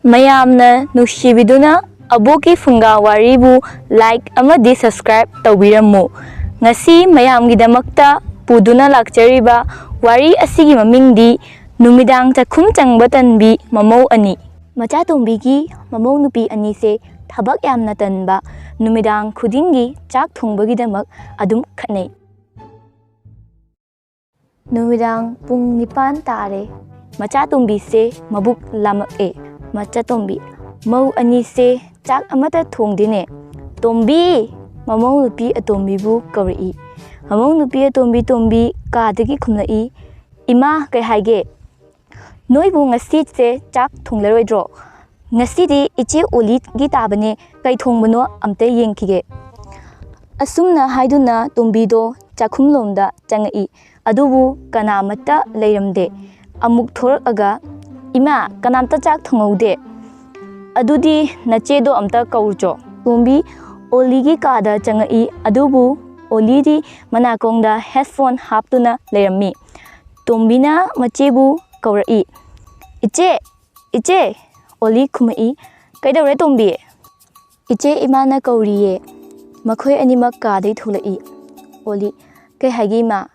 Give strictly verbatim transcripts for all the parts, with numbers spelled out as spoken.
ꯃꯌꯥꯝꯅ ꯅꯨꯡꯁꯤꯕꯤꯗꯨꯅ ꯑꯕꯣꯛꯀꯤ ꯐꯨꯡꯒꯥ ꯋꯥꯔꯤꯕꯨ like ꯑꯃꯗꯤ subscribe ꯇꯧꯕꯤꯔꯝꯃꯨ꯫ ꯉꯁꯤ ꯃꯌꯥꯝꯒꯤꯗꯃꯛꯇ ꯄꯨꯗꯨꯅ ꯂꯥꯛꯆꯔꯤꯕ ꯋꯥꯔꯤ ꯑꯁꯤꯒꯤ ꯃꯃꯤꯡꯗꯤ ꯅꯨꯃꯤꯗꯥꯡ ꯆꯥꯛꯈꯨꯝ ꯆꯪꯕ ꯇꯟꯕꯤ ꯃꯃꯧ ꯑꯅꯤ꯫ ꯃꯆꯥꯇꯣꯝꯕꯤꯒꯤ ꯃꯃꯧ ꯅꯨꯄꯤ ꯑꯅꯤꯁꯦ ꯊꯕꯛ ꯌꯥꯝꯅ ꯇꯟꯕ, ꯅꯨꯃꯤꯗꯥꯡ ꯈꯨꯗꯤꯡꯒꯤ ꯆꯥꯛ ꯊꯣꯡꯕꯒꯤꯗꯃꯛ ꯑꯗꯨꯝ ꯈꯠꯅꯩ꯫ ꯅꯨꯃꯤꯗꯥꯡ ꯄꯨꯡ ꯅꯤꯄꯥꯟ ꯇꯥꯔꯦ꯫ ꯃꯆꯥꯇꯣꯝꯕꯤꯁꯦ ꯃꯕꯨꯛ ꯂꯥꯝꯃꯛꯑꯦ꯫ ꯃꯆꯥꯇꯣꯝꯕꯤ, "ꯃꯧ ꯑꯅꯤꯁꯦ ꯆꯥꯛ ꯑꯃꯠꯇ ꯊꯣꯡꯗꯦꯅꯦ꯫ ꯇꯣꯝꯕꯤ!" ꯃꯃꯧ ꯅꯨꯄꯤ ꯑꯇꯣꯝꯕꯤꯕꯨ ꯀꯧꯔꯛꯏ꯫ ꯃꯃꯧ ꯅꯨꯄꯤ ꯑꯇꯣꯝꯕꯤ ꯇꯣꯝꯕꯤ ꯀꯥꯗꯒꯤ ꯈꯨꯝꯂꯛꯏ, "ꯏꯃꯥ, ꯀꯩ ꯍꯥꯏꯒꯦ?" "ꯅꯣꯏꯕꯨ ꯉꯁꯤꯁꯦ ꯆꯥꯛ ꯊꯣꯡꯂꯔꯣꯏꯗ꯭ꯔꯣ? ꯉꯁꯤꯗꯤ ꯏꯆꯦ ꯑꯣꯂꯤꯒꯤ ꯇꯥꯕꯅꯦ, ꯀꯩ ꯊꯣꯡꯕꯅꯣ ꯑꯝꯇ ꯌꯦꯡꯈꯤꯒꯦ꯫" ꯑꯁꯨꯝꯅ ꯍꯥꯏꯗꯨꯅ ꯇꯣꯝꯕꯤꯗꯣ ꯆꯥꯛꯈꯨꯝꯂꯣꯝꯗ ꯆꯪꯉꯛꯏ, ꯑꯗꯨꯕꯨ ꯀꯅꯥꯃꯠꯇ ꯂꯩꯔꯝꯗꯦ꯫ ꯑꯃꯨꯛ ꯊꯣꯔꯛꯑꯒ, "ꯏꯃꯥ, ꯀꯅꯥꯝꯇ ꯆꯥꯛ ꯊꯣꯡꯍꯧꯗꯦ꯫ ꯑꯗꯨꯗꯤ ꯅꯆꯦꯗꯣ ꯑꯝꯇ ꯀꯧꯔꯨꯆꯣ꯫" ꯇꯣꯝꯕꯤ ꯑꯣꯂꯤꯒꯤ ꯀꯥꯗ ꯆꯪꯉꯛꯏ, ꯑꯗꯨꯕꯨ ꯑꯣꯂꯤꯗꯤ ꯃꯅꯥꯀꯣꯡꯗ headphone ꯍꯥꯞꯇꯨꯅ ꯂꯩꯔꯝꯃꯤ꯫ ꯇꯣꯝꯕꯤꯅ ꯃꯆꯦꯕꯨ ꯀꯧꯔꯛꯏ, "ꯏꯆꯦ! ꯏꯆꯦ!" ꯑꯣꯂꯤ ꯈꯨꯝꯃꯛꯏ, "ꯀꯩꯗꯧꯔꯦ ꯇꯣꯝꯕꯤ?" "ꯏꯆꯦ, ꯏꯃꯥꯅ ꯀꯧꯔꯤꯌꯦ꯫ ꯃꯈꯣꯏ ꯑꯅꯤꯃꯛ ꯀꯥꯗꯩ ꯊꯣꯛꯂꯛꯏ꯫" ꯑꯣꯂꯤ, "ꯀꯩ ꯍꯥꯏꯒꯦ ꯏꯃꯥ?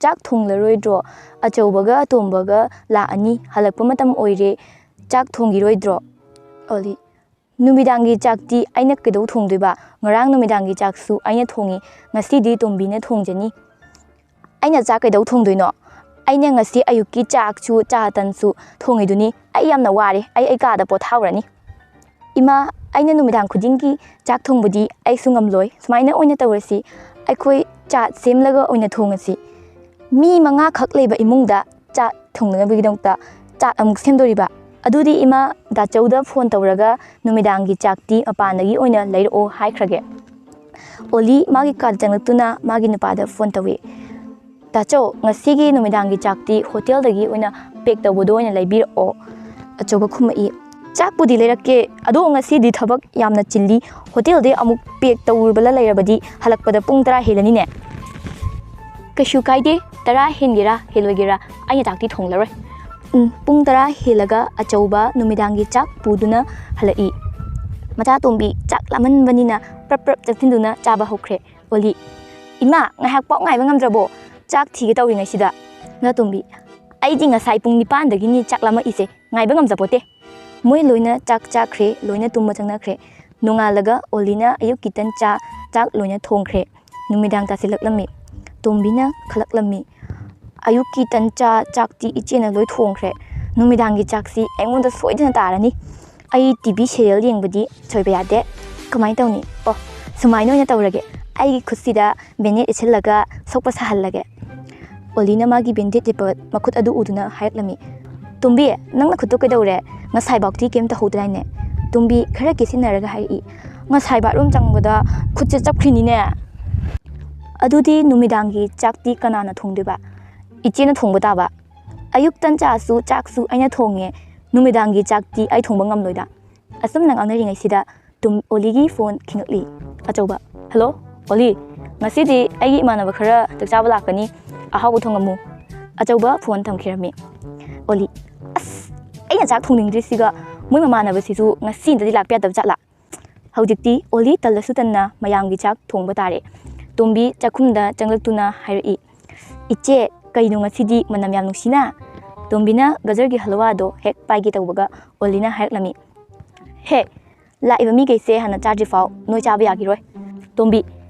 ꯆꯥꯛ ꯊꯣꯡꯂꯔꯣꯏꯗ꯭ꯔꯣ? ꯑꯆꯧꯕꯒ ꯑꯇꯣꯝꯕꯒ ꯂꯥꯛꯑꯅꯤ, ꯍꯜꯂꯛꯄ ꯃꯇꯝ ꯑꯣꯏꯔꯦ꯫ ꯆꯥꯛ ꯊꯣꯡꯈꯤꯔꯣꯏꯗ꯭ꯔꯣ?" ꯑꯣꯂꯤ, "ꯅꯨꯃꯤꯗꯥꯡꯒꯤ ꯆꯥꯛꯇꯤ ꯑꯩꯅ ꯀꯩꯗꯧ ꯊꯣꯡꯗꯣꯏꯕ? ꯉꯔꯥꯡ ꯅꯨꯃꯤꯗꯥꯡꯒꯤ ꯆꯥꯛꯁꯨ ꯑꯩꯅ ꯊꯣꯡꯉꯤ, ꯉꯁꯤꯗꯤ ꯇꯣꯝꯕꯤꯅ ꯊꯣꯡꯖꯅꯤ꯫" "ꯑꯩꯅ ꯆꯥꯛ ꯀꯩꯗꯧ ꯊꯣꯡꯗꯣꯏꯅꯣ? ꯑꯩꯅ ꯉꯁꯤ ꯑꯌꯨꯛꯀꯤ ꯆꯥꯛꯁꯨ ꯆꯥ ꯇꯟꯁꯨ ꯊꯣꯡꯉꯤꯗꯨꯅꯤ꯫ ꯑꯩ ꯌꯥꯝꯅ ꯋꯥꯔꯦ, ꯑꯩ ꯑꯩ ꯀꯥꯗ ꯄꯣꯊꯥꯎꯔꯅꯤ꯫" "ꯏꯃꯥ, ꯑꯩꯅ ꯅꯨꯃꯤꯗꯥꯡ ꯈꯨꯗꯤꯡꯒꯤ ꯆꯥꯛ ꯊꯣꯡꯕꯗꯤ ꯑꯩꯁꯨ ꯉꯝꯂꯣꯏ꯫ ꯁꯨꯃꯥꯏꯅ ꯑꯣꯏꯅ ꯇꯧꯔꯁꯤ, ꯑꯩꯈꯣꯏ ꯆꯥ ꯁꯦꯝꯂꯒ ꯑꯣꯏꯅ ꯊꯣꯡꯉꯁꯤ꯫" ꯃꯤ ꯃꯉꯥꯈꯛ ꯂꯩꯕ ꯏꯃꯨꯡꯗ ꯆꯥꯛ ꯊꯣꯡꯅꯅꯕꯒꯤꯗꯃꯛꯇ ꯆꯥꯛ ꯑꯃꯨꯛ ꯁꯦꯝꯗꯣꯔꯤꯕ꯫ "ꯑꯗꯨꯗꯤ ꯏꯃꯥ, ꯗꯥꯆꯧꯗ phone ꯇꯧꯔꯒ ꯅꯨꯃꯤꯗꯥꯡꯒꯤ ꯆꯥꯛꯇꯤ ꯃꯄꯥꯟꯗꯒꯤ ꯑꯣꯏꯅ ꯂꯩꯔꯛꯑꯣ ꯍꯥꯏꯈ꯭ꯔꯒꯦ꯫" ꯑꯣꯂꯤ ꯃꯥꯒꯤ ꯀꯥꯗ ꯆꯪꯂꯛꯇꯨꯅ ꯃꯥꯒꯤ ꯅꯨꯄꯥꯗ phone ꯇꯧꯏ꯫ "ꯗꯥꯆꯧ, ꯉꯁꯤꯒꯤ ꯅꯨꯃꯤꯗꯥꯡꯒꯤ ꯆꯥꯛꯇꯤ hotelꯗꯒꯤ ꯑꯣꯏꯅ pack ꯇꯧꯕꯗꯣ ꯑꯣꯏꯅ ꯂꯩꯕꯤꯔꯛꯑꯣ꯫" ꯑꯆꯧꯕ ꯈꯨꯝꯃꯛꯏ, "ꯆꯥꯛꯄꯨꯗꯤ ꯂꯩꯔꯛꯀꯦ, ꯑꯗꯣ ꯉꯁꯤꯗꯤ ꯊꯕꯛ ꯌꯥꯝꯅ ꯆꯤꯜꯂꯤ, hotelꯗꯩ ꯑꯃꯨꯛ pack ꯇꯧꯔꯨꯕꯂ ꯂꯩꯔꯕꯗꯤ ꯍꯜꯂꯛꯄꯗ ꯄꯨꯡ ꯇꯔꯥ ꯍꯦꯜꯂꯅꯤꯅꯦ꯫" "ꯀꯩꯁꯨ ꯀꯥꯏꯗꯦ, ꯇꯔꯥ ꯍꯦꯟꯒꯦꯔꯥ ꯍꯦꯜꯂꯣꯏꯒꯦꯔꯥ, ꯑꯩꯅ ꯆꯥꯛꯇꯤ ꯊꯣꯡꯂꯔꯣꯏ꯫" ꯎꯝ, ꯄꯨꯡ ꯇꯔꯥ ꯍꯦꯜꯂꯒ ꯑꯆꯧꯕ ꯅꯨꯃꯤꯗꯥꯡꯒꯤ ꯆꯥꯛ ꯄꯨꯗꯨꯅ ꯍꯜꯂꯛꯏ꯫ ꯃꯆꯥꯇꯣꯝꯕꯤ ꯆꯥꯛ ꯂꯥꯝꯃꯟꯕꯅꯤꯅ ꯄ꯭ꯔꯞ ꯄ꯭ꯔꯞ ꯆꯪꯁꯤꯟꯗꯨꯅ ꯆꯥꯕ ꯍꯧꯈ꯭ꯔꯦ꯫ ꯑꯣꯂꯤ, "ꯏꯃꯥ, ꯉꯥꯏꯍꯥꯛ ꯄꯥꯎ ꯉꯥꯏꯕ ꯉꯝꯗ꯭ꯔꯕꯣ? ꯆꯥꯛ ꯊꯤꯒꯦ ꯇꯧꯔꯤꯉꯩꯁꯤꯗ꯫" ꯃꯆꯥꯇꯣꯝꯕꯤ, "ꯑꯩꯗꯤ ꯉꯁꯥꯏ ꯄꯨꯡ ꯅꯤꯄꯥꯟꯗꯒꯤꯅꯤ ꯆꯥꯛ ꯂꯥꯝꯃꯛꯏꯁꯦ, ꯉꯥꯏꯕ ꯉꯝꯖꯄꯣꯠꯇꯦ꯫" ꯃꯣꯏ ꯂꯣꯏꯅ ꯆꯥꯛ ꯆꯥꯈ꯭ꯔꯦ, ꯂꯣꯏꯅ ꯇꯨꯝꯕ ꯆꯪꯅꯈ꯭ꯔꯦ꯫ ꯅꯣꯡꯉꯥꯜꯂꯒ ꯑꯣꯂꯤꯅ ꯑꯌꯨꯛꯀꯤ ꯇꯟ ꯆꯥ ꯆꯥꯛ ꯂꯣꯏꯅ ꯊꯣꯡꯈ꯭ꯔꯦ꯫ ꯅꯨꯃꯤꯗꯥꯡ ꯇꯥꯁꯤꯜꯂꯛꯂꯝꯃꯤ꯫ ꯇꯣꯝꯕꯤꯅ ꯈꯜꯂꯛꯂꯝꯃꯤ, "ꯑꯌꯨꯛꯀꯤ ꯇꯟ ꯆꯥ ꯆꯥꯛꯇꯤ ꯏꯆꯦꯅ ꯂꯣꯏ ꯊꯣꯡꯈ꯭ꯔꯦ꯫ ꯅꯨꯃꯤꯗꯥꯡꯒꯤ ꯆꯥꯛꯁꯤ ꯑꯩꯉꯣꯟꯗ ꯁꯣꯏꯗꯅ ꯇꯥꯔꯅꯤ꯫ ꯑꯩ ꯇꯤ ꯚꯤ ꯁꯦꯔꯤꯌꯦꯜ ꯌꯦꯡꯕꯗꯤ ꯁꯣꯏꯕ ꯌꯥꯗꯦ꯫ ꯀꯃꯥꯏꯅ ꯇꯧꯅꯤ? ꯑꯣ, ꯁꯨꯃꯥꯏꯅ ꯑꯣꯏꯅ ꯇꯧꯔꯒꯦ꯫ ꯑꯩꯒꯤ ꯈꯨꯠꯁꯤꯗ ꯕꯦꯟꯗꯦꯠ ꯌꯦꯠꯁꯤꯜꯂꯒ ꯁꯣꯛꯄ ꯁꯥꯍꯜꯂꯒꯦ꯫" ꯑꯣꯂꯤꯅ ꯃꯥꯒꯤ ꯕꯦꯟꯗꯦꯠ ꯌꯦꯠꯄ ꯃꯈꯨꯠ ꯑꯗꯨ ꯎꯗꯨꯅ ꯍꯥꯏꯔꯛꯂꯝꯃꯤ, "ꯇꯣꯝꯕꯤ, ꯅꯪ ꯅꯈꯨꯠꯇꯣ ꯀꯩꯗꯧꯔꯦ? ꯉꯁꯥꯏꯐꯥꯎꯗꯤ ꯀꯩꯝ ꯇꯧꯍꯧꯗꯗꯥꯏꯅꯦ?" ꯇꯣꯝꯕꯤ ꯈꯔ ꯀꯦꯁꯤꯟꯅꯔꯒ ꯍꯥꯏꯔꯛꯏ, "ꯉꯁꯥꯏ ꯕꯥꯠꯔꯨꯝ ꯆꯪꯕꯗ ꯈꯨꯠꯁꯦ ꯆꯞꯈ꯭ꯔꯤꯅꯤꯅꯦ꯫" "ꯑꯗꯨꯗꯤ ꯅꯨꯃꯤꯗꯥꯡꯒꯤ ꯆꯥꯛꯇꯤ ꯀꯅꯥꯅ ꯊꯣꯡꯗꯣꯏꯕ?" "ꯏꯆꯦꯅ ꯊꯣꯡꯕ ꯇꯥꯕ꯫ ꯑꯌꯨꯛ ꯇꯟ ꯆꯥꯁꯨ ꯆꯥꯛꯁꯨ ꯑꯩꯅ ꯊꯣꯡꯉꯦ, ꯅꯨꯃꯤꯗꯥꯡꯒꯤ ꯆꯥꯛꯇꯤ ꯑꯩ ꯊꯣꯡꯕ ꯉꯝꯂꯣꯏꯗ꯫" ꯑꯁꯨꯝꯅ ꯉꯥꯡꯅꯔꯤꯉꯩꯁꯤꯗ ꯇꯨꯝ-, ꯑꯣꯂꯤꯒꯤ ꯐꯣꯟ ꯈꯤꯡꯉꯛꯂꯤ꯫ ꯑꯆꯧꯕ, "ꯍꯜꯂꯣ, ꯑꯣꯂꯤ, ꯉꯁꯤꯗꯤ ꯑꯩꯒꯤ ꯏꯃꯥꯟꯅꯕ ꯈꯔ ꯆꯥꯛ ꯆꯥꯕ ꯂꯥꯛꯀꯅꯤ, ꯑꯍꯥꯎꯕ ꯊꯣꯡꯉꯝꯃꯨ꯫" ꯑꯆꯧꯕ ꯐꯣꯟ ꯊꯝꯈꯤꯔꯝꯃꯤ꯫ ꯑꯣꯂꯤ, "ꯑꯁ, ꯑꯩꯅ ꯆꯥꯛ ꯊꯣꯡꯅꯤꯡꯗ꯭ꯔꯤꯁꯤꯒ ꯃꯣꯏ ꯃꯃꯥꯟꯅꯕꯁꯤꯁꯨ ꯉꯁꯤ ꯑꯝꯇꯗꯤ ꯂꯥꯛꯄ ꯌꯥꯗꯕ ꯖꯥꯠꯂꯥ?" ꯍꯧꯖꯤꯛꯇꯤ ꯑꯣꯂꯤ ꯇꯜꯂꯁꯨ ꯇꯟꯅ ꯃꯌꯥꯝꯒꯤ ꯆꯥꯛ ꯊꯣꯡꯕ ꯇꯥꯔꯦ꯫ ꯇꯣꯝꯕꯤ ꯆꯥꯛꯈꯨꯝꯗ ꯆꯪꯂꯛꯇꯨꯅ ꯍꯥꯏꯔꯛꯏ, "ꯏꯆꯦ, ꯀꯩꯅꯣ ꯉꯁꯤꯗꯤ ꯃꯅꯝ ꯌꯥꯝ ꯅꯨꯡꯁꯤꯅ?" ꯇꯣꯝꯕꯤꯅ ꯒꯖꯔꯒꯤ ꯍꯜꯋꯥꯗꯣ ꯍꯦꯛ ꯄꯥꯏꯒꯦ ꯇꯧꯕꯒ ꯑꯣꯂꯤꯅ ꯍꯥꯏꯔꯛꯂꯝꯃꯤ, "ꯍꯦ, ꯂꯥꯛꯏꯕ ꯃꯤꯈꯩꯁꯦ ꯍꯥꯟꯅ ꯆꯥꯗ꯭ꯔꯤ ꯐꯥꯎ ꯅꯣꯏ ꯆꯥꯕ ꯌꯥꯈꯤꯔꯣꯏ꯫" ꯇꯣꯝꯕꯤ,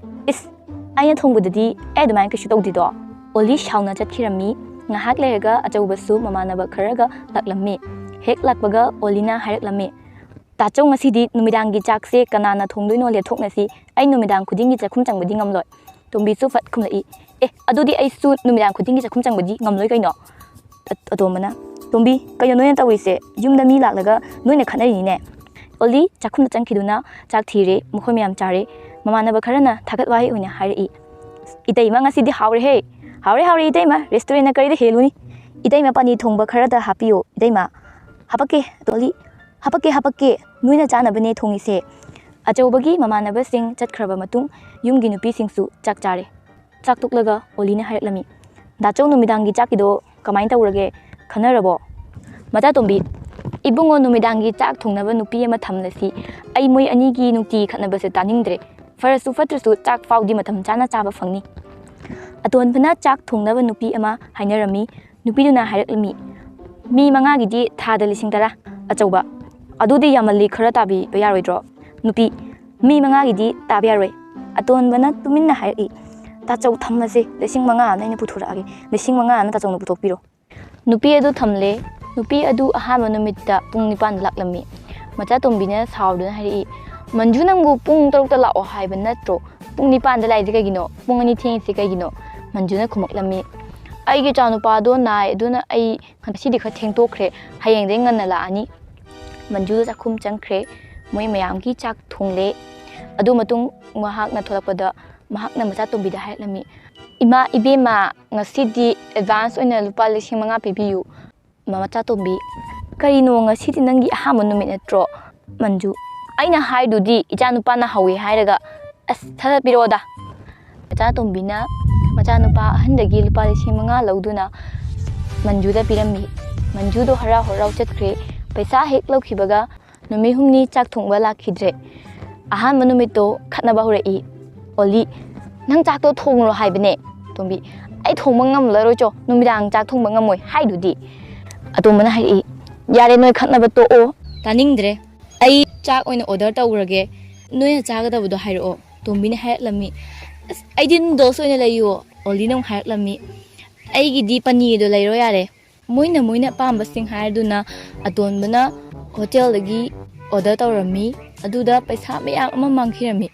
"ꯏꯁ, ꯑꯩꯅ ꯊꯣꯡꯕꯗꯗꯤ ꯑꯩ ꯑꯗꯨꯃꯥꯏꯅ ꯀꯩꯁꯨ ꯇꯧꯗꯦꯗꯣ꯫" ꯑꯣꯂꯤ ꯁꯥꯎꯅ ꯆꯠꯈꯤꯔꯝꯃꯤ꯫ ꯉꯥꯏꯍꯥꯛ ꯂꯩꯔꯒ ꯑꯆꯧꯕꯁꯨ ꯃꯃꯥꯟꯅꯕ ꯈꯔꯒ ꯂꯥꯛꯂꯝꯃꯤ꯫ ꯍꯦꯛ ꯂꯥꯛꯄꯒ ꯑꯣꯂꯤꯅ ꯍꯥꯏꯔꯛꯂꯝꯃꯤ, "ꯇꯥꯆꯧ, ꯉꯁꯤꯗꯤ ꯅꯨꯃꯤꯗꯥꯡꯒꯤ ꯆꯥꯛꯁꯦ ꯀꯅꯥꯅ ꯊꯣꯡꯗꯣꯏꯅꯣ ꯂꯦꯞꯊꯣꯛꯅꯁꯤ꯫ ꯑꯩ ꯅꯨꯃꯤꯗꯥꯡ ꯈꯨꯗꯤꯡꯒꯤ ꯆꯥꯛꯈꯨꯝ ꯆꯪꯕꯗꯤ ꯉꯝꯂꯣꯏ꯫" ꯇꯣꯝꯕꯤꯁꯨ ꯐꯠ ꯈꯨꯝꯂꯛꯏ, "ꯑꯦ, ꯑꯗꯨꯗꯤ ꯑꯩꯁꯨ ꯅꯨꯃꯤꯗꯥꯡ ꯈꯨꯗꯤꯡꯒꯤ ꯆꯥꯛꯈꯨꯝ ꯆꯪꯕꯗꯤ ꯉꯝꯂꯣꯏ ꯀꯩꯅꯣ꯫" ꯑ-, ꯑꯇꯣꯝꯕꯅ, "ꯇꯣꯝꯕꯤ, ꯀꯩꯅꯣ ꯅꯣꯏꯅ ꯇꯧꯔꯤꯁꯦ? ꯌꯨꯝꯗ ꯃꯤ ꯂꯥꯛꯂꯒ ꯅꯣꯏꯅ ꯈꯠꯅꯔꯤꯅꯤꯅꯦ꯫" ꯑꯣꯂꯤ ꯆꯥꯛꯈꯨꯝꯗ ꯆꯪꯈꯤꯗꯨꯅ ꯆꯥꯛ ꯊꯤꯔꯦ꯫ ꯃꯈꯣꯏ ꯃꯌꯥꯝ ꯆꯥꯔꯦ꯫ ꯃꯃꯥꯟꯅꯕ ꯈꯔꯅ ꯊꯥꯒꯠ ꯋꯥꯍꯩ ꯑꯣꯏꯅ ꯍꯥꯏꯔꯛꯏ, "ꯏꯇꯩꯃ, ꯉꯁꯤꯗꯤ ꯍꯥꯎꯔꯦꯍꯦ꯫ ꯍꯥꯎꯔꯦ, ꯍꯥꯎꯔꯦ, ꯏꯇꯩꯃ, restaurantꯅ ꯀꯔꯤꯗ ꯍꯦꯜꯂꯨꯅꯤ? ꯏꯇꯩꯃ, ꯄꯥꯅꯤ ꯊꯣꯡꯕ ꯈꯔꯗ ꯍꯥꯞꯄꯤꯌꯣ, ꯏꯇꯩꯃ꯫" "ꯍꯥꯄꯛꯀꯦ, ꯑꯣꯂꯤ, ꯍꯥꯄꯛꯀꯦ, ꯍꯥꯄꯛꯀꯦ, ꯅꯣꯏꯅ ꯆꯥꯅꯕꯅꯦ ꯊꯣꯡꯉꯤꯁꯦ꯫" ꯑꯆꯧꯕꯒꯤ ꯃꯃꯥꯟꯅꯕꯁꯤꯡ ꯆꯠꯈ꯭ꯔꯕ ꯃꯇꯨꯡ ꯌꯨꯝꯒꯤ ꯅꯨꯄꯤꯁꯤꯡꯁꯨ ꯆꯥꯛ ꯆꯥꯔꯦ꯫ ꯆꯥꯛ ꯇꯣꯛꯂꯒ ꯑꯣꯂꯤꯅ ꯍꯥꯏꯔꯛꯂꯝꯃꯤ, "ꯗꯥꯆꯧ, ꯅꯨꯃꯤꯗꯥꯡꯒꯤ ꯆꯥꯛꯀꯤꯗꯣ ꯀꯃꯥꯏꯅ ꯇꯧꯔꯒꯦ? ꯈꯟꯅꯔꯕꯣ?" ꯃꯆꯥꯇꯣꯝꯕꯤ, "ꯏꯕꯨꯡꯉꯣ, ꯅꯨꯃꯤꯗꯥꯡꯒꯤ ꯆꯥꯛ ꯊꯣꯡꯅꯕ ꯅꯨꯄꯤ ꯑꯃ ꯊꯝꯂꯁꯤ꯫ ꯑꯩ ꯃꯣꯏ ꯑꯅꯤꯒꯤ ꯅꯨꯡꯇꯤ ꯈꯠꯅꯕꯁꯦ ꯇꯥꯅꯤꯡꯗ꯭ꯔꯦ꯫ ꯐꯔꯁꯨ ꯐꯠꯇ꯭ꯔꯁꯨ ꯆꯥꯛ ꯐꯥꯎꯗꯤ ꯃꯇꯝ ꯆꯥꯅ ꯆꯥꯕ ꯐꯪꯅꯤ꯫" ꯑꯇꯣꯟꯕꯅ ꯆꯥꯛ ꯊꯣꯡꯅꯕ ꯅꯨꯄꯤ ꯑꯃ ꯍꯥꯏꯅꯔꯝꯃꯤ꯫ ꯅꯨꯄꯤꯗꯨꯅ ꯍꯥꯏꯔꯛꯂꯝꯃꯤ, "ꯃꯤ ꯃꯉꯥꯒꯤꯗꯤ ꯊꯥꯗ ꯂꯤꯁꯤꯡ ꯇꯔꯥ꯫" ꯑꯆꯧꯕ, "ꯑꯗꯨꯗꯤ ꯌꯥꯝꯃꯜꯂꯤ, ꯈꯔ ꯇꯥꯕꯤꯕ ꯌꯥꯔꯣꯏꯗ꯭ꯔꯣ?" ꯅꯨꯄꯤ, "ꯃꯤ ꯃꯉꯥꯒꯤꯗꯤ ꯇꯥꯕ ꯌꯥꯔꯣꯏ꯫" ꯑꯇꯣꯟꯕꯅ ꯇꯨꯃꯤꯟꯅ ꯍꯥꯏꯔꯛꯏ, "ꯇꯥꯆꯧ, ꯊꯝꯃꯁꯦ, ꯂꯤꯁꯤꯡ ꯃꯉꯥ ꯑꯃ ꯑꯩꯅ ꯄꯨꯊꯣꯔꯛꯑꯒꯦ, ꯂꯤꯁꯤꯡ ꯃꯉꯥ ꯑꯃ ꯇꯥꯆꯧꯅ ꯄꯨꯊꯣꯛꯄꯤꯔꯣ꯫" ꯅꯨꯄꯤ ꯑꯗꯨ ꯊꯝꯂꯦ꯫ ꯅꯨꯄꯤ ꯑꯗꯨ ꯑꯍꯥꯟꯕ ꯅꯨꯃꯤꯠꯇ ꯄꯨꯡ ꯅꯤꯄꯥꯟꯗ ꯂꯥꯛꯂꯝꯃꯤ꯫ ꯃꯆꯥꯇꯣꯝꯕꯤꯅ ꯁꯥꯎꯗꯨꯅ ꯍꯥꯏꯔꯛꯏ, "ꯃꯟꯖꯨ, ꯅꯪꯕꯨ ꯄꯨꯡ ꯇꯔꯨꯛꯇ ꯂꯥꯛꯑꯣ ꯍꯥꯏꯕ ꯅꯠꯇ꯭ꯔꯣ? ꯄꯨꯡ ꯅꯤꯄꯥꯟꯗ ꯂꯥꯛꯏꯁꯦ ꯀꯩꯒꯤꯅꯣ? ꯄꯨꯡ ꯑꯅꯤ ꯊꯦꯡꯉꯤꯁꯦ ꯀꯩꯒꯤꯅꯣ?" ꯃꯟꯖꯨꯅ ꯈꯨꯝꯃꯛꯂꯝꯃꯤ, "ꯑꯩꯒꯤ ꯏꯆꯥꯅꯨꯄꯥꯗꯣ ꯅꯥꯏ, ꯑꯗꯨꯅ ꯑꯩ ꯉꯁꯤꯗꯤ ꯈꯔ ꯊꯦꯡꯗꯣꯛꯈ꯭ꯔꯦ, ꯍꯌꯦꯡꯗꯩ ꯉꯟꯅ ꯂꯥꯛꯑꯅꯤ꯫" ꯃꯟꯖꯨꯗ ꯆꯥꯛꯈꯨꯝ ꯆꯪꯈ꯭ꯔꯦ꯫ ꯃꯣꯏ ꯃꯌꯥꯝꯒꯤ ꯆꯥꯛ ꯊꯣꯡꯂꯦ꯫ ꯑꯗꯨ ꯃꯇꯨꯡ ꯃꯍꯥꯛꯅ ꯊꯣꯛꯂꯛꯄꯗ ꯃꯍꯥꯛꯅ ꯃꯆꯥꯇꯣꯝꯕꯤꯗ ꯍꯥꯏꯔꯛꯂꯝꯃꯤ, "ꯏꯃꯥ, ꯏꯕꯦꯝꯃ, ꯉꯁꯤꯗꯤ ꯑꯦꯗꯚꯥꯟꯁ ꯑꯣꯏꯅ ꯂꯨꯄꯥ ꯂꯤꯁꯤꯡ ꯃꯉꯥ ꯄꯤꯕꯤꯌꯨ꯫" ꯃꯆꯥꯇꯣꯝꯕꯤ, "ꯀꯔꯤꯅꯣ, ꯉꯁꯤꯗꯤ ꯅꯪꯒꯤ ꯑꯍꯥꯟꯕ ꯅꯨꯃꯤꯠ ꯅꯠꯇ꯭ꯔꯣ?" ꯃꯟꯖꯨ, "ꯑꯩꯅ ꯍꯥꯏꯗꯨꯗꯤ ꯏꯆꯥꯅꯨꯄꯥꯅ ꯍꯧꯋꯦ ꯍꯥꯏꯔꯒ, ꯑꯁ, ꯁꯠ ꯁꯠ ꯄꯤꯔꯛꯑꯣꯗ꯫" ꯃꯆꯥꯇꯣꯝꯕꯤꯅ ꯃꯆꯥꯅꯨꯄꯥ ꯑꯍꯟꯗꯒꯤ ꯂꯨꯄꯥ ꯂꯤꯁꯤꯡ ꯃꯉꯥ ꯂꯧꯗꯨꯅ ꯃꯟꯖꯨꯗ ꯄꯤꯔꯝꯃꯤ꯫ ꯃꯟꯖꯨꯗꯣ ꯍꯔꯥꯎ ꯍꯔꯥꯎ ꯆꯠꯈ꯭ꯔꯦ꯫ ꯄꯩꯁꯥ ꯍꯦꯛ ꯂꯧꯈꯤꯕꯒ ꯅꯨꯃꯤꯠ ꯍꯨꯝꯅꯤ ꯆꯥꯛ ꯊꯣꯡꯕ ꯂꯥꯛꯈꯤꯗ꯭ꯔꯦ꯫ ꯑꯍꯥꯟꯕ ꯅꯨꯃꯤꯠꯇꯣ ꯈꯠꯅꯕ ꯍꯧꯔꯛꯏ꯫ "ꯑꯣꯂꯤ, ꯅꯪ ꯆꯥꯛꯇꯣ ꯊꯣꯡꯉꯨꯔꯣ ꯍꯥꯏꯕꯅꯦ꯫" ꯇꯣꯝꯕꯤ, "ꯑꯩ ꯊꯣꯡꯕ ꯉꯝꯂꯔꯣꯏ ꯆꯣ, ꯅꯨꯃꯤꯗꯥꯡ ꯆꯥꯛ ꯊꯣꯡꯕ ꯉꯝꯃꯣꯏ ꯍꯥꯏꯗꯨꯗꯤ꯫" ꯑꯇꯣꯝꯕꯅ ꯍꯥꯏꯔꯛꯏ, "ꯌꯥꯔꯦ, ꯅꯣꯏ ꯈꯠꯅꯕ ꯇꯣꯛꯑꯣ, ꯇꯥꯅꯤꯡꯗ꯭ꯔꯦ꯫ ꯑꯩ ꯆꯥꯛ ꯑꯣꯏꯅ ꯑꯣꯔꯗꯔ ꯇꯧꯔꯒꯦ, ꯅꯣꯏꯅ ꯆꯥꯒꯗꯕꯗꯣ ꯍꯥꯏꯔꯛꯑꯣ꯫" ꯇꯣꯝꯕꯤꯅ ꯍꯥꯏꯔꯛꯂꯝꯃꯤ, "ꯑꯁ, ꯑꯩꯗꯤ ꯅꯨꯗꯜꯁ ꯑꯣꯏꯅ ꯂꯩꯌꯨ꯫" ꯑꯣꯂꯤꯅ ꯑꯃꯨꯛ ꯍꯥꯏꯔꯛꯂꯝꯃꯤ, "ꯑꯩꯒꯤꯗꯤ ꯄꯅꯤꯔꯗꯣ ꯂꯩꯔꯣ ꯌꯥꯔꯦ꯫" ꯃꯣꯏꯅ ꯃꯣꯏꯅ ꯑꯄꯥꯝꯕꯁꯤꯡ ꯍꯥꯏꯔꯗꯨꯅ ꯑꯇꯣꯟꯕꯅ ꯍꯣꯇꯦꯜꯗꯒꯤ ꯑꯣꯔꯗꯔ ꯇꯧꯔꯝꯃꯤ꯫ ꯑꯗꯨꯗ ꯄꯩꯁꯥ ꯃꯌꯥꯝ ꯑꯃ ꯃꯥꯡꯈꯤꯔꯝꯃꯤ꯫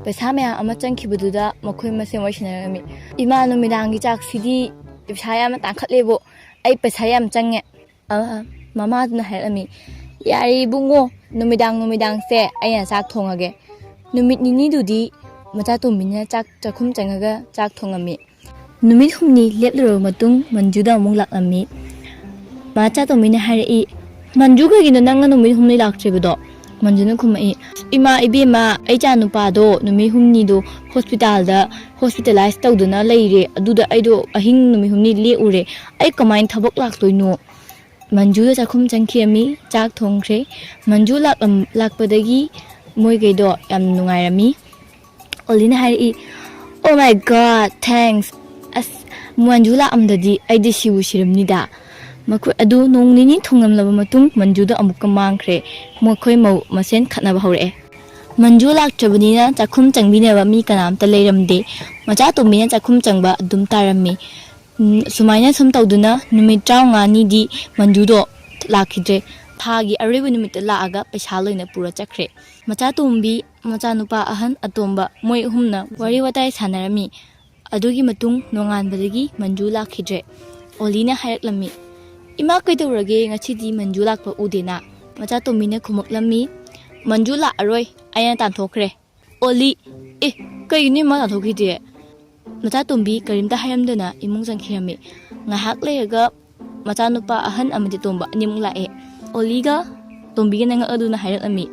ꯄꯩꯁꯥ ꯃꯌꯥꯝ ꯑꯃ ꯆꯪꯈꯤꯕꯗꯨꯗ ꯃꯈꯣꯏ ꯃꯁꯦꯟ ꯋꯥꯔꯤ ꯁꯥꯟꯅꯔꯝꯃꯤ, "ꯏꯃꯥ, ꯅꯨꯃꯤꯗꯥꯡꯒꯤ ꯆꯥꯛꯁꯤꯗꯤ ꯄꯩꯁꯥ ꯌꯥꯝꯅ ꯇꯥꯡꯈꯠꯂꯦꯕꯣ, ꯑꯩ ꯄꯩꯁꯥ ꯌꯥꯝ ꯆꯪꯉꯦ꯫" ꯑ, ꯃꯃꯥꯗꯨꯅ ꯍꯥꯏꯔꯛꯂꯝꯃꯤ, "ꯌꯥꯔꯦ ꯏꯕꯨꯡꯉꯣ, ꯅꯨꯃꯤꯗꯥꯡ ꯅꯨꯃꯤꯗꯥꯡꯁꯦ ꯑꯩꯅ ꯆꯥꯛ ꯊꯣꯡꯉꯒꯦ꯫" ꯅꯨꯃꯤꯠ ꯅꯤꯅꯤꯗꯨꯗꯤ ꯃꯆꯥꯇꯣꯝꯕꯤꯅ ꯆꯥꯛ ꯆꯥꯛꯈꯨꯝ ꯆꯪꯉꯒ ꯆꯥꯛ ꯊꯣꯡꯉꯝꯃꯤ꯫ ꯅꯨꯃꯤꯠ ꯍꯨꯝꯅꯤ ꯂꯦꯞꯂꯨꯔꯕ ꯃꯇꯨꯡ ꯃꯟꯖꯨꯗ ꯑꯃꯨꯛ ꯂꯥꯛꯂꯝꯃꯤ꯫ ꯃꯆꯥꯇꯣꯝꯕꯤꯅ ꯍꯥꯏꯔꯛꯏ, "ꯃꯟꯖꯨ, ꯀꯩꯒꯤꯅꯣ ꯅꯪꯅ ꯅꯨꯃꯤꯠ ꯍꯨꯝꯅꯤ ꯂꯥꯛꯇ꯭ꯔꯤꯕꯗꯣ?" ꯃꯟꯖꯨꯅ ꯈꯨꯝꯃꯛꯏ, "ꯏꯃꯥ, ꯏꯕꯦꯝꯃ, ꯑꯩ ꯏꯆꯥ ꯅꯨꯄꯥꯗꯣ ꯅꯨꯃꯤꯠ ꯍꯨꯝꯅꯤꯗꯣ ꯍꯣꯁꯄꯤꯇꯥꯜꯗ ꯍꯣꯁꯄꯤꯇꯥꯂꯥꯏꯁ ꯇꯧꯗꯨꯅ ꯂꯩꯔꯦ, ꯑꯗꯨꯗ ꯑꯩꯗꯣ ꯑꯍꯤꯡ ꯅꯨꯃꯤꯠ ꯍꯨꯝꯅꯤ ꯂꯦꯛꯎꯔꯦ꯫ ꯑꯩ ꯀꯃꯥꯏꯅ ꯊꯕꯛ ꯂꯥꯛꯇꯣꯏꯅꯣ?" ꯃꯟꯖꯨꯗ ꯆꯥꯛꯈꯨꯝ ꯆꯪꯈꯤꯔꯝꯃꯤ, ꯆꯥꯛ ꯊꯣꯡꯈ꯭ꯔꯦ꯫ ꯃꯟꯖꯨ ꯂꯥꯛꯂꯝ-, ꯂꯥꯛꯄꯗꯒꯤ ꯃꯣꯏꯈꯩꯗꯣ ꯌꯥꯝ ꯅꯨꯡꯉꯥꯏꯔꯝꯃꯤ꯫ ꯑꯣꯂꯤꯅ ꯍꯥꯏꯔꯛꯏ, "Oh my God, thanks! ꯑꯁ, ꯃꯟꯖꯨ ꯂꯥꯛꯑꯝꯗꯗꯤ ꯑꯩꯗꯤ ꯁꯤꯕꯨ ꯁꯤꯔꯝꯅꯤꯗ꯫" ꯃꯈꯣꯏ ꯑꯗꯨ ꯅꯣꯡ ꯅꯤꯅꯤ ꯊꯨꯡꯂꯝꯂꯕ ꯃꯇꯨꯡ ꯃꯟꯖꯨꯗꯣ ꯑꯃꯨꯛꯀ ꯃꯥꯡꯈ꯭ꯔꯦ꯫ ꯃꯈꯣꯏ ꯃꯧ ꯃꯁꯦꯟ ꯈꯠꯅꯕ ꯍꯧꯔꯛꯑꯦ꯫ ꯃꯟꯖꯨ ꯂꯥꯛꯇ꯭ꯔꯕꯅꯤꯅ ꯆꯥꯛꯈꯨꯝ ꯆꯪꯕꯤꯅꯕ ꯃꯤ ꯀꯅꯥꯝꯇ ꯂꯩꯔꯝꯗꯦ꯫ ꯃꯆꯥꯇꯣꯝꯕꯤꯅ ꯆꯥꯛꯈꯨꯝ ꯆꯪꯕ ꯑꯗꯨꯝ ꯇꯥꯔꯝꯃꯤ꯫ ꯎꯝ, ꯁꯨꯃꯥꯏꯅ ꯁꯨꯝ ꯇꯧꯗꯨꯅ ꯅꯨꯃꯤꯠ ꯇꯔꯥꯃꯉꯥꯅꯤꯗꯤ ꯃꯟꯖꯨꯗꯣ ꯂꯥꯛꯈꯤꯗ꯭ꯔꯦ꯫ ꯊꯥꯒꯤ ꯑꯔꯣꯏꯕ ꯅꯨꯃꯤꯠꯇ ꯂꯥꯛꯑꯒ ꯄꯩꯁꯥ ꯂꯣꯏꯅ ꯄꯨꯔ ꯆꯠꯈ꯭ꯔꯦ꯫ ꯃꯆꯥꯇꯣꯝꯕꯤ, ꯃꯆꯥꯅꯨꯄꯥ ꯑꯍꯟ ꯑꯇꯣꯝꯕ, ꯃꯣꯏ ꯑꯍꯨꯝꯅ ꯋꯥꯔꯤ ꯋꯥꯇꯥꯏ ꯁꯥꯟꯅꯔꯝꯃꯤ꯫ ꯑꯗꯨꯒꯤ ꯃꯇꯨꯡ ꯅꯣꯡꯉꯥꯟꯕꯗꯒꯤ ꯃꯟꯖꯨ ꯂꯥꯛꯈꯤꯗ꯭ꯔꯦ꯫ ꯑꯣꯂꯤꯅ ꯍꯥꯏꯔꯛꯂꯝꯃꯤ, "ꯏꯃꯥ, ꯀꯩꯗꯧꯔꯒꯦ? ꯉꯁꯤꯗꯤ ꯃꯟꯖꯨ ꯂꯥꯛꯄ ꯎꯗꯦꯅ?" ꯃꯆꯥꯇꯣꯝꯕꯤꯅ ꯈꯨꯝꯃꯛꯂꯝꯃꯤ, "ꯃꯟꯖꯨ ꯂꯥꯛꯑꯔꯣꯏ, ꯑꯩꯅ ꯇꯥꯟꯊꯣꯛꯈ꯭ꯔꯦ꯫" ꯑꯣꯂꯤ, "ꯑꯦ, ꯀꯩꯒꯤꯅꯣ ꯏꯃꯥ ꯇꯥꯟꯊꯣꯛꯈꯤꯗꯦ?" ꯃꯆꯥꯇꯣꯝꯕꯤ ꯀꯔꯤꯝꯇ ꯍꯥꯏꯔꯝꯗꯅ ꯏꯃꯨꯡ ꯆꯪꯈꯤꯔꯝꯃꯤ꯫ ꯉꯥꯏꯍꯥꯛ ꯂꯩꯔꯒ ꯃꯆꯥꯅꯨꯄꯥ ꯑꯍꯟ ꯑꯃꯗꯤ ꯑꯇꯣꯝꯕ ꯑꯅꯤꯃꯨꯛ ꯂꯥꯛꯑꯦ꯫ ꯑꯣꯂꯤꯒ ꯇꯣꯝꯕꯤꯒꯅ ꯉꯛꯑꯗꯨꯅ ꯍꯥꯏꯔꯛꯂꯝꯃꯤ,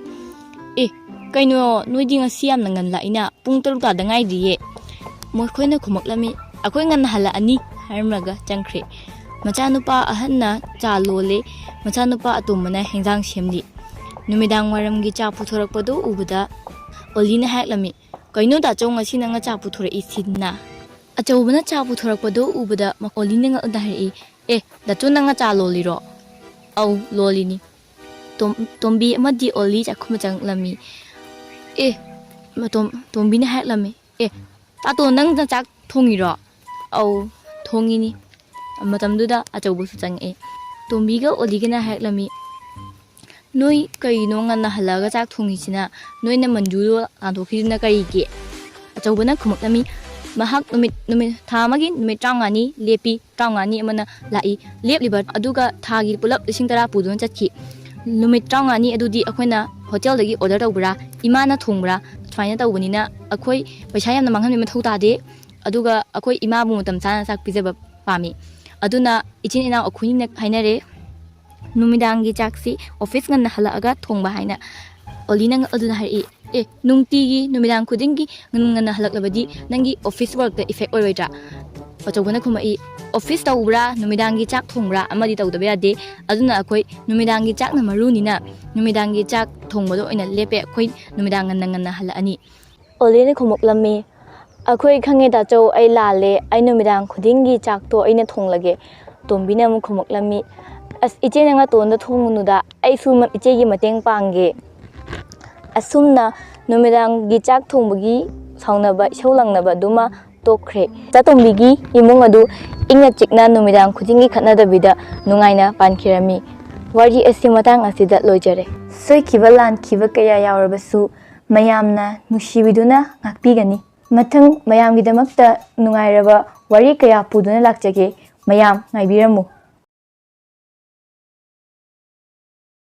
"ꯑꯦ, ꯀꯩꯅꯣ, ꯅꯣꯏꯗꯤ ꯉꯁꯤ ꯌꯥꯝꯅ ꯉꯟ ꯂꯥꯛꯏꯅ? ꯄꯨꯡ ꯇꯔꯨꯛ ꯇꯥꯗ ꯉꯥꯏꯗ꯭ꯔꯤꯌꯦ꯫" ꯃꯈꯣꯏꯅ ꯈꯨꯝꯃꯛꯂꯝꯃꯤ, "ꯑꯩꯈꯣꯏ ꯉꯟꯅ ꯍꯜꯂꯛꯑꯅꯤ" ꯍꯥꯏꯔꯝꯂꯒ ꯆꯪꯈ꯭ꯔꯦ꯫ ꯃꯆꯥꯅꯨꯄꯥ ꯑꯍꯟꯅ ꯆꯥ ꯂꯣꯜꯂꯦ, ꯃꯆꯥꯅꯨꯄꯥ ꯑꯇꯣꯝꯕꯅ ꯍꯦꯟꯖꯥꯡ ꯁꯦꯝꯂꯤ꯫ ꯅꯨꯃꯤꯗꯥꯡ ꯋꯥꯏꯔꯝꯒꯤ ꯆꯥ ꯄꯨꯊꯣꯔꯛꯄꯗꯨ ꯎꯕꯗ ꯑꯣꯂꯤꯅ ꯍꯥꯏꯔꯛꯂꯝꯃꯤ, "ꯀꯩꯅꯣ ꯗꯥꯆꯧ, ꯉꯁꯤ ꯅꯪꯅ ꯆꯥ ꯄꯨꯊꯣꯔꯛꯏꯁꯤꯅ?" ꯑꯆꯧꯕꯅ ꯆꯥ ꯄꯨꯊꯣꯔꯛꯄꯗꯨ ꯎꯕꯗ ꯃ-, ꯑꯣꯂꯤꯅ ꯉꯛꯅ ꯍꯥꯏꯔꯛꯏ, "ꯑꯦ, ꯗꯥꯆꯧ, ꯅꯪꯅ ꯆꯥ ꯂꯣꯜꯂꯤꯔꯣ?" "ꯑꯧ, ꯂꯣꯜꯂꯤꯅꯤ꯫" ꯇꯣꯝ-, ꯇꯣꯝꯕꯤ ꯑꯃꯗꯤ ꯑꯣꯂꯤ ꯆꯥꯛꯈꯨꯝꯗ ꯆꯪꯂꯝꯃꯤ꯫ "ꯑꯦ, ꯃꯇꯣꯝ-, ꯇꯣꯝꯕꯤꯅ ꯍꯥꯏꯔꯛꯂꯝꯃꯤ, 'ꯑꯦ, ꯇꯥꯇꯣꯟ, ꯅꯪꯅ ꯆꯥꯛ ꯊꯣꯡꯉꯤꯔꯣ?'" "ꯑꯧ, ꯊꯣꯡꯉꯤꯅꯤ꯫" ꯃꯇꯝꯗꯨꯗ ꯑꯆꯧꯕꯁꯨ ꯆꯪꯉꯛꯑꯦ꯫ ꯇꯣꯝꯕꯤꯒ ꯑꯣꯂꯤꯒꯅ ꯍꯥꯏꯔꯛꯂꯝꯃꯤ, "ꯅꯣꯏ ꯀꯩꯅꯣ ꯉꯟꯅ ꯍꯜꯂꯛꯑꯒ ꯆꯥꯛ ꯊꯣꯡꯉꯤꯁꯤꯅ? ꯅꯣꯏꯅ ꯃꯟꯖꯨꯗꯣ ꯇꯥꯟꯊꯣꯛꯈꯤꯗꯨꯅ ꯀꯔꯤꯒꯤ?" ꯑꯆꯧꯕꯅ ꯈꯨꯝꯃꯛꯂꯝꯃꯤ, "ꯃꯍꯥꯛ ꯅꯨꯃꯤꯠ, ꯅꯨꯃꯤꯠ, ꯊꯥ ꯑꯃꯒꯤ ꯅꯨꯃꯤꯠ ꯇꯔꯥꯃꯉꯥꯅꯤ ꯂꯦꯞꯄꯤ, ꯇꯔꯥꯃꯉꯥꯅꯤ ꯑꯃꯅ ꯂꯥꯛꯏ꯫ ꯂꯦꯞꯂꯤꯕ ꯑꯗꯨꯒ ꯊꯥꯒꯤ ꯄꯨꯂꯞ ꯂꯤꯁꯤꯡ ꯇꯔꯥ ꯄꯨꯗꯨꯅ ꯆꯠꯈꯤ꯫ ꯅꯨꯃꯤꯠ ꯇꯔꯥꯃꯉꯥꯅꯤ ꯑꯗꯨꯗꯤ ꯑꯩꯈꯣꯏꯅ ꯍꯣꯇꯦꯜꯗꯒꯤ ꯑꯣꯔꯗꯔ ꯇꯧꯕ꯭ꯔꯥ, ꯏꯃꯥꯅ ꯊꯣꯡꯕ꯭ꯔꯥ, ꯁꯨꯃꯥꯏꯅ ꯇꯧꯕꯅꯤꯅ ꯑꯩꯈꯣꯏ ꯄꯩꯁꯥ ꯌꯥꯝꯅ ꯃꯥꯡꯍꯟꯕꯒꯤ ꯃꯊꯧ ꯇꯥꯗꯦ꯫ ꯑꯗꯨꯒ ꯑꯩꯈꯣꯏ ꯏꯃꯥꯕꯨ ꯃꯇꯝ ꯆꯥꯅ ꯆꯥꯛ ꯄꯤꯖꯕ ꯄꯥꯝꯃꯤ꯫ ꯑꯗꯨꯅ ꯏꯆꯤꯟ ꯏꯅꯥꯎ ꯑꯩꯈꯣꯏꯅ ꯍꯥꯏꯅꯔꯦ, ꯅꯨꯃꯤꯗꯥꯡꯒꯤ ꯆꯥꯛꯁꯤ ꯑꯣꯐꯤꯁ ꯉꯟꯅ ꯍꯜꯂꯛꯑꯒ ꯊꯣꯡꯕ ꯍꯥꯏꯅ꯫" ꯑꯣꯂꯤꯅ ꯉꯛꯑꯗꯨꯅ ꯍꯥꯏꯔꯛꯏ, "ꯑꯦ, ꯅꯨꯡꯇꯤꯒꯤ ꯅꯨꯃꯤꯗꯥꯡ ꯈꯨꯗꯤꯡꯒꯤ ꯉꯟ-, ꯉꯟꯅ ꯍꯜꯂꯛꯂꯕꯗꯤ ꯅꯪꯒꯤ ꯑꯣꯐꯤꯁ ꯋꯥꯔꯛꯇ ꯏꯐꯦꯛ ꯑꯣꯏꯔꯣꯏꯗ꯭ꯔꯥ?" ꯑꯆꯧꯕꯅ ꯈꯨꯝꯃꯛꯏ, "ꯑꯣꯐꯤꯁ ꯇꯧꯕ꯭ꯔꯥ, ꯅꯨꯃꯤꯗꯥꯡꯒꯤ ꯆꯥꯛ ꯊꯣꯡꯕ꯭ꯔꯥ ꯑꯃꯗꯤ ꯇꯧꯗꯕ ꯌꯥꯗꯦ꯫ ꯑꯗꯨꯅ ꯑꯩꯈꯣꯏ ꯅꯨꯃꯤꯗꯥꯡꯒꯤ ꯆꯥꯛꯅ ꯃꯔꯨꯅꯤꯅ ꯅꯨꯃꯤꯗꯥꯡꯒꯤ ꯆꯥꯛ ꯊꯣꯡꯕꯗ ꯑꯣꯏꯅ ꯂꯦꯞꯄꯦ꯫ ꯑꯩꯈꯣꯏ ꯅꯨꯃꯤꯗꯥꯡ ꯉꯟꯅ ꯉꯟꯅ ꯍꯜꯂꯛꯑꯅꯤ"꯫ ꯑꯣꯂꯦꯅ ꯈꯨꯝꯃꯛꯂꯝꯃꯤ, "ꯑꯩꯈꯣꯏ ꯈꯪꯉꯦ ꯇꯥꯆꯧ, ꯑꯩ ꯂꯥꯜꯂꯦ꯫ ꯑꯩ ꯅꯨꯃꯤꯗꯥꯡ ꯈꯨꯗꯤꯡꯒꯤ ꯆꯥꯛꯇꯣ ꯑꯩꯅ ꯊꯣꯡꯂꯒꯦ"꯫ ꯇꯣꯝꯕꯤꯅ ꯑꯃꯨꯛ ꯈꯨꯝꯃꯛꯂꯝꯃꯤ, "ꯑꯁ, ꯏꯆꯦ ꯅꯪ ꯅꯇꯣꯟꯗ ꯊꯣꯡꯉꯨꯅꯨꯗ, ꯑꯩꯁꯨ ꯃ-, ꯏꯆꯦꯒꯤ ꯃꯇꯦꯡ ꯄꯥꯡꯒꯦ"꯫ ꯑꯁꯨꯝꯅ ꯅꯨꯃꯤꯗꯥꯡꯒꯤ ꯆꯥꯛ ꯊꯣꯡꯕꯒꯤ ꯁꯥꯎꯅꯕ ꯏꯁꯧ ꯂꯥꯡꯅꯕ ꯑꯗꯨꯃ ꯇꯣꯛꯈ꯭ꯔꯦ꯫ ꯆꯥꯇꯣꯝꯕꯤꯒꯤ ꯏꯃꯨꯡ ꯑꯗꯨ ꯏꯪꯅ ꯆꯤꯛꯅ ꯅꯨꯃꯤꯗꯥꯡ ꯈꯨꯗꯤꯡꯒꯤ ꯈꯠꯅꯗꯕꯤꯗ ꯅꯨꯡꯉꯥꯏꯅ ꯄꯥꯟꯈꯤꯔꯝꯃꯤ꯫ ꯋꯥꯔꯤ ꯑꯁꯤ ꯃꯇꯥꯡ ꯑꯁꯤꯗ ꯂꯣꯏꯖꯔꯦ꯫ ꯁꯣꯏꯈꯤꯕ ꯂꯥꯟꯈꯤꯕ ꯀꯌꯥ ꯌꯥꯎꯔꯕꯁꯨ ꯃꯌꯥꯝꯅ ꯅꯨꯡꯁꯤꯕꯤꯗꯨꯅ ꯉꯥꯛꯄꯤꯒꯅꯤ꯫ ꯃꯊꯪ ꯃꯌꯥꯝꯒꯤꯗꯃꯛꯇ ꯅꯨꯡꯉꯥꯏꯔꯕ ꯋꯥꯔꯤ ꯀꯌꯥ ꯄꯨꯗꯨꯅ ꯂꯥꯛꯆꯒꯦ꯫ ꯃꯌꯥꯝ ꯉꯥꯏꯕꯤꯔꯝꯃꯨ꯫